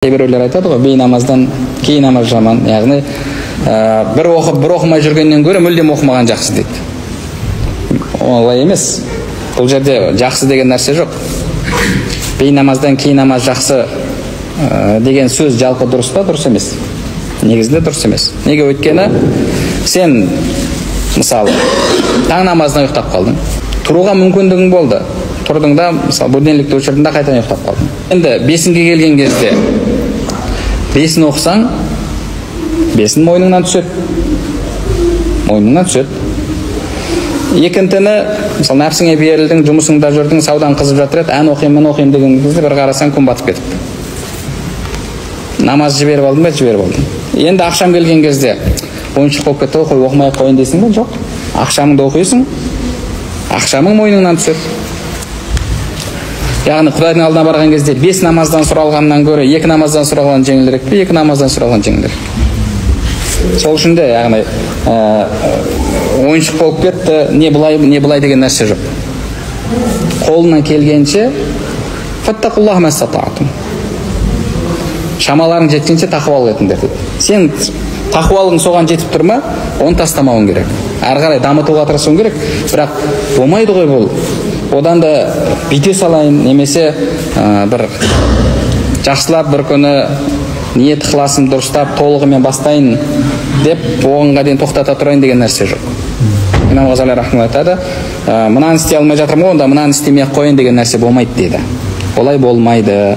Кейбіреулер айтады ғой, бейнамаздан кей намаз жаман, яғни бір оқып бір оқымай жүргеннен гөрі мүлдем оқымаған жақсы дейді. Олай емес. Бұл жерде жақсы деген нәрсе жоқ. Бейнамаздан кей намаз жақсы деген сөз жалпы дұрыс па? Дұрыс емес. Негізінде дұрыс емес. Неге? Өйткені сен мысалы таң намазына ұйықтап қалдың. Тұруға мүмкіндігің болды. Тұрдың да, мысалы, будильникті өшірдің да қайтадан ұйықтап қалдың. Енді бесінге келген кезде бесін оқысаң, бесін мойныңнан түседі. Мойныңнан түседі. Екінтіні, мысалы, нәпсіңе берілдің, жұмысыңда жүрдің, саудаң қызып жатыр еді, ән оқимын, мін оқимын деген кезде бір қарасаң күн батып кетіпті. Намаз жіберіп алдың ба? Жіберіп алдың. Енді ақшам келген кезде ойыншық болып кетті ғой, қой оқымай ақ қояйын дейсің бе? Жоқ. Ақшамыңды оқисың, ақшамың мойныңнан түседі. Яғни Құдайдың алдына барған кезде 5 намаздан сұралғаннан гөрі 2 намаздан сұралған жеңілірек пе? 2 намаздан сұралған жеңілірек. Сол үшін де, яғни ойыншық болып кетті, не былай, не былай деген нәрсе жоқ. Қолынан келгенше фаттақуллаха мастатаатум. Шамаларың жеткенше тақуалық етіңдер дейді. Сен тақуалығың соған жетіп тұр ма? Оны тастамауың керек. Әрі қарай дамытуға тырысуың керек. Бірақ болмайды ғой бұл. Одан да бүйте салайын, немесе бір жақсылап бір күні ниет ықыласым дұрыстап толығымен бастайын деп оғанға дейін тоқтата тұрайын деген нәрсе жоқ. Имам Ғазали рахмаллаху айтады, мынаны істей алмай жатырмын ғой, онда мынаны істемей ақ қояйын деген нәрсе болмайды дейді. Олай болмайды.